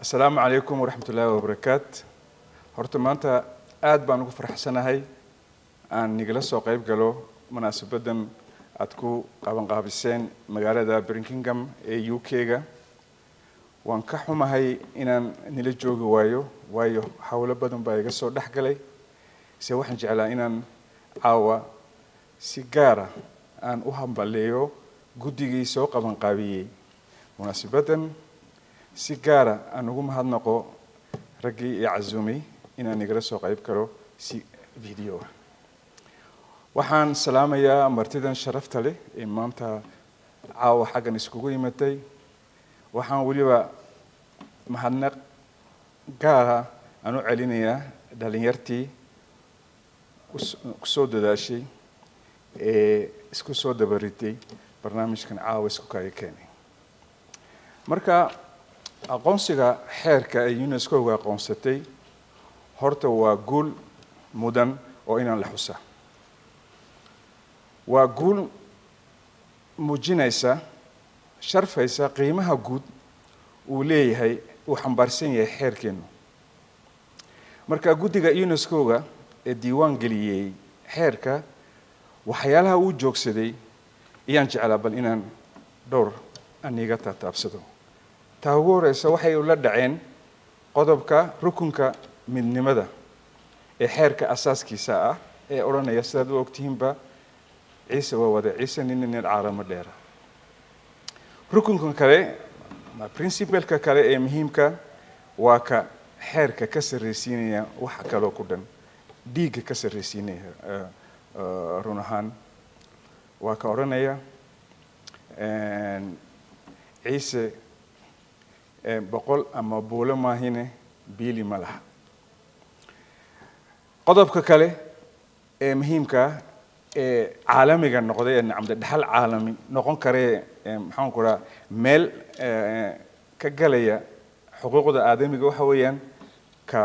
Asalaamu calaykum waraxmat ullaahi wabarakaat. Horta maanta aad baan ugu faraxsanahay aan nigala soo qayb galo munaasabaddan aad ku qabanqaabiseen magaalada Birmingham ee UK-ga. Waan ka xumahay inaan nila joogi waayo, waayo howlo badan baa iga soo dhex galay. Se waxaan jeclaa inaan caawa si gaara aan u hambaleeyo guddigii soo qabanqaabiyey munaasabaddan, si gaara aan ugu mahadnaqo raggii i casuumay inaan igala soo qayb galo si video ah. Waxaan salaamayaa martidan sharafta leh ee maanta caawa xaggan iskugu yimatay. Waxaan weliba mahadnaq gaara aan u celinayaa dhalinyartii kusoo dadaashay ee isku soo dabaritay barnaamijkan caawa isku kaaga keenay. Marka aqoonsiga xeerka ay UNESCO-ga aqoonsatay horta waa guul mudan oo inaan la xusaa. Waa guul muujinaysa, sharfaysa qiimaha guud uu leeyahay, uu xambaarsan yahay xeerkeennu. Marka guddiga UNESCO-ga ee diiwaan geliyey xeerka, waxyaalaha uu joogsaday ayaan jeclaa bal inaan dhowr aniga taataabsado. Taa ugu horeysa, waxay ula dhaceen qodobka rukunka midnimada ee xeerka asaaskiisa ah ee odhanaya, sidaad u ogtihiinba, "Ciise waa wada Ciise, nina nin caaramo dheera." Rukunka kale ama principle-ka kale ee muhiimka waa ka xeerka ka sarreysiinaya waxa kaloo ku dhan, dhiigga ka sarreysiinaya. Run ahaan waa ka odhanaya, "Ciise 100 ama buulo maahine biili ma laha." Qodobka kale ee muhiimka ee caalamiga noqday ee nacamde dhaxal caalami noqon karee, maxaan ku rahaa, meel ka galaya xuquuqda aadamiga, waxa weeyaan ka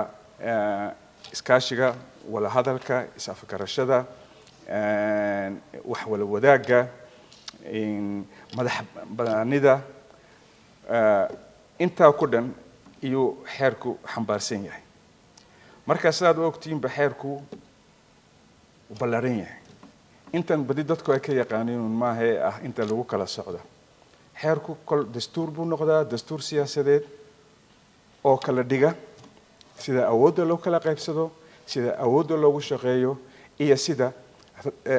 iskaashiga, wada hadalka, is-afgarashada, wax wala wadaagga, madax banaanida. Intaa ku dhan iyuu xeerku xambaarsan yahay. Marka sidaad u ogtihiinba, xeerku u ballaran yahay. Intan badi dadku ay ka yaqaaniin maaha ee ah inta lagu kala socdo. Xeerku kol dastuur buu noqdaa, dastuur siyaasadeed oo kala dhiga sida awoodda loo kala qaybsado, sida awoodda loogu shaqeeyo iyo sida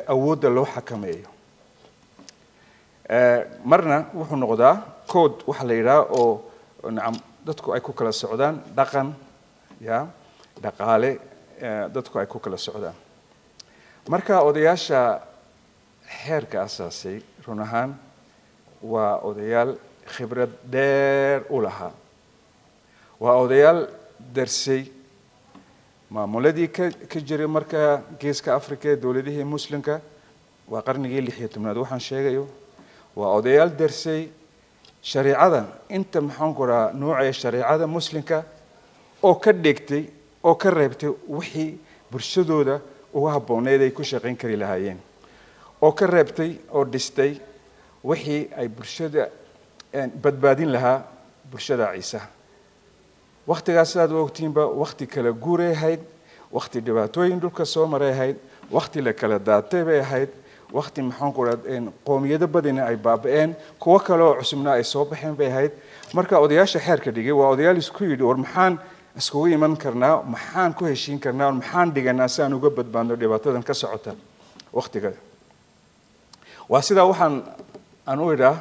awoodda loo xakameeyo. Marna wuxuu noqdaa code waxa la yidhaha oo nacam dadku ay ku kala socdaan, dhaqan ya dhaqaale, dadku ay ku kala socdaan. Marka odayaasha xeerka asaasay run ahaan waa odayaal khibrad dheer u lahaa, waa odayaal darsay maamuladii ka jiray marka Geeska Africa ee dowladihii Muslimka. Waa qarnigii 16aad waxaan sheegayo. Waa odayaal darsay shareecada, inta maxaan ku rahaa nuucaya shareecada Muslimka, oo ka dhigtay oo ka reebtay wixii bulshadooda uga habbooneyd ay ku shaqayn kari lahaayeen, oo ka reebtay oo dhistay wixii ay bulshada badbaadin lahaa, bulshada Ciisaha. Waktigaas, sidaad u ogtihiinba, wakti kala guuray ahayd, wakti dhibaatooyin dhulka soo maray ahayd, wakti la kala daatay bay ahayd, wakti maxaan ku rahaa qoomiyado badina ay baaba'een, kuwo kale oo cusubna ay soo baxeen bay ahayd. Marka odayaasha xeerka dhigay waa odayaal isku yidhi, "War maxaan iskugu iman karnaa? Maxaan ku heshiin karnaa? Maxaan dhiganaa si aan uga badbaadno dhibaatadan ka socota waktiga?" Waa sidaa waxaan aan u idhaa,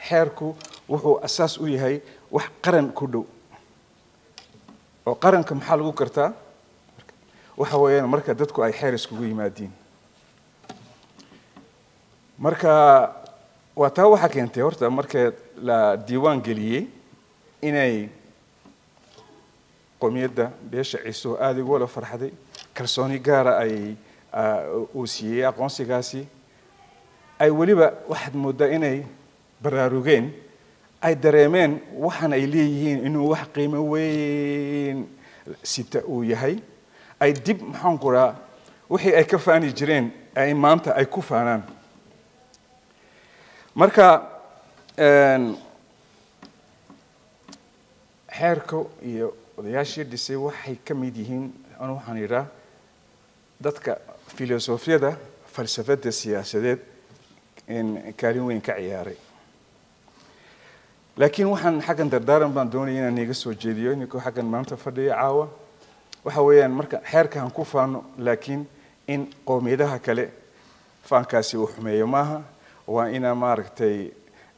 xeerku wuxuu asaas u yahay wax qaran ku dhow. Oo qaranka maxaa lagu gartaa? Waxa weeyaan marka dadku ay xeer iskugu yimaadiin. Marka waa taa waxaa keentay horta marka la diiwaan geliyey inay qowmiyadda beesha Ciise aada ugu wada farxday, kalsooni gaara ay uu siiyey aqoonsigaasi. Ay weliba waxaad mooddaa inay baraarugeen, ay dareemeen waxan ay leeyihiin inuu wax qiimo weyn sita uu yahay, ay dib maxaan ku rahaa wixii ay ka faani jireen ay maanta ay ku faanaan. Marka xeerku Xeerka iyo odayaashii dhisay waxay ka mid yihiin, anu waxaan yidhaa, dadka filosofiyada, falsafadda siyaasadeed kaalin weyn ka ciyaaray. Laakiin waxaan xaggan dardaaran baan doonaya inaan iiga soo jeediyo ninkuu xaggan maanta fadhiya caawa. Waxa weeyaan, marka xeerka han ku faano, laakiin in qowmiyadaha kale faankaasi uu xumeeyo maaha. Waa inaa, maaragtay,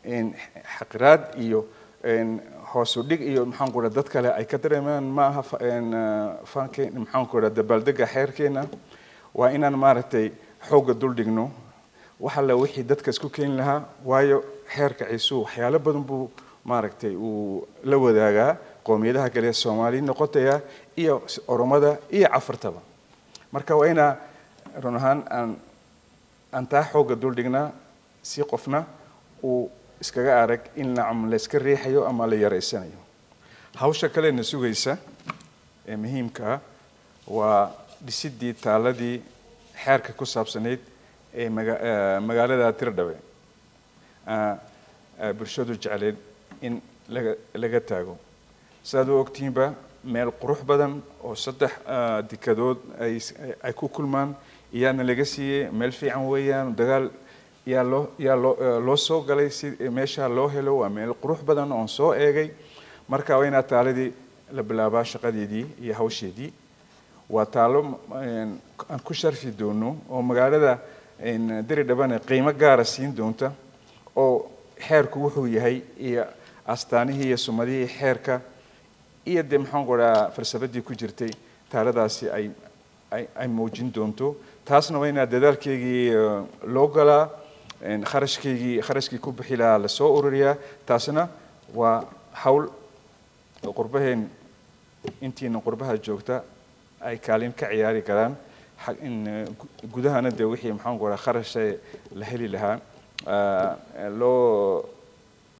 in xaqiraad iyo hoos u dhig iyo, maxaan ku dhaha, dad kale ay ka dareemaan maaha faankeen, maxaan ku dhaha, dabaaldega xeerkeena. Waa inaan, maaragtay, xoogga dul dhigno wax alla wixii dadka isku keeni lahaa, waayo xeerka Ciisuhu waxyaalo badan buu, maaragtay, uu la wadaagaa qowmiyadaha kale, Soomaali noqotaya iyo Oromada iyo Cafartaba. Marka waa inaa run ahaan aan taa xoogga dul dhignaa, si qofna uu iskaga arag in, nacam, la iska riixayo ama la yaraysanayo. Hawsha kalena sugaysa ee muhiimka ah waa dhisidii taaladii xeerka ku saabsanayd ee magaalada Tirdhabe bulshadu jecleed in laga taago. Sidaad u ogtihiinba, meel qurux badan oo saddex dekadood ay ku kulmaan iyaana laga siiyey. Meel fiican weeyaan. Dagaal yaa loo soo galay si meesha loo helo. Waa meel qurux badan oon soo eegay. Marka waa inaa taaladii la bilaabaa shaqadeedii iyo hawsheedii. Waa taalo aan ku sharfi doono oo magaalada Diridhabana qiimo gaara siin doonta, oo xeerku wuxuu yahay iyo astaanihii iyo sumadihii xeerka iyo dee, maxaan ku dhahaa, falsafadii ku jirtay taaladaasi ay muujin doonto. Taasna waa inaa dadaalkeygii loo galaa, kharashkeygii, kharashkii ku bixi lahaa lasoo ururiyaa. Taasna waa hawl qurbaheen, intiina qurbaha joogta ay kaalin ka ciyaari karaan. In gudahana dee wixii, maxaan ku dhaha, kharasha la heli lahaa loo